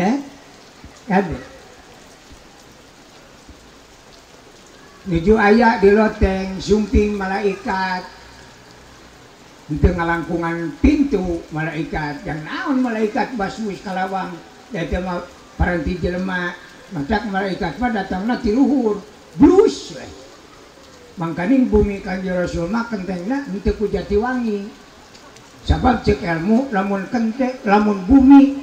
Ya kade nuju aya di loteng sumping malaikat henteu ngalangkungan pintu malaikat yang naon malaikat basmus kalawang da teh mah paranti jelema matak malaikat mah datangna ti luhur blus we. Mangkaning bumi Kanjeng Rasul mah kentengna henteu ku Jatiwangi sabab cek ilmu lamun kente lamun bumi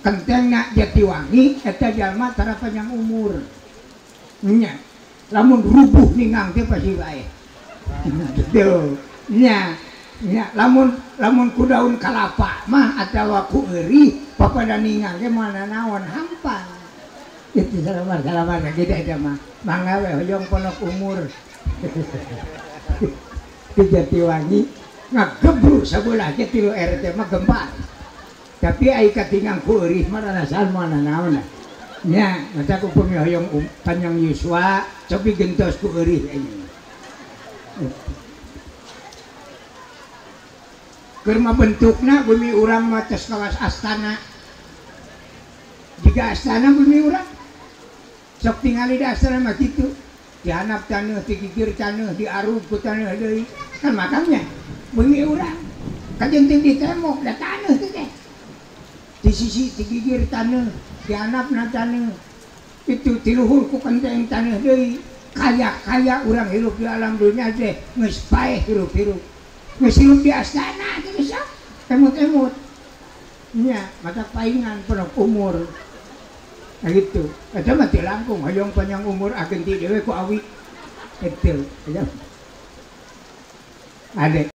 kentengna Jatiwangi eta jalma tara panjang umur nya lamun rubuh ningang teh pasti bae gitu nya nya lamun lamun ku daun kalapa mah atawa ku eurih papada ningang ge moal naon hampang itu salamar-salamar gitu eta mah mangga we hoyong ponok umur di Jatiwangi ngagebru sabelah ge 3 RT mah gempar tapi ai katingang ku eurih mah ranasan moal naon nya mata ku upami hoyong panjang yuswa cobi gentos ku eurih anjeun keur mah bentukna bumi urang mah tos kawas astana jiga astana bumi urang sok tingali di astana mah kitu dihanap taneuh digigir taneuh diarug ku taneuh deui kan makamnya bumi urang kajenting di tembok da taneuh teh di sisi digigir taneuh dihanapna taneuh itu tiluhur ku kenteng taneuh deui kaya-kaya urang hirup di alam dunia teh geus paeh hirup-hirup geus hirup di astana teh geus emut-emut nya mata paingan penuh umur nah gitu eta mah teu langkung hoyong panjang umur agenti dewe ku awi gitu ade.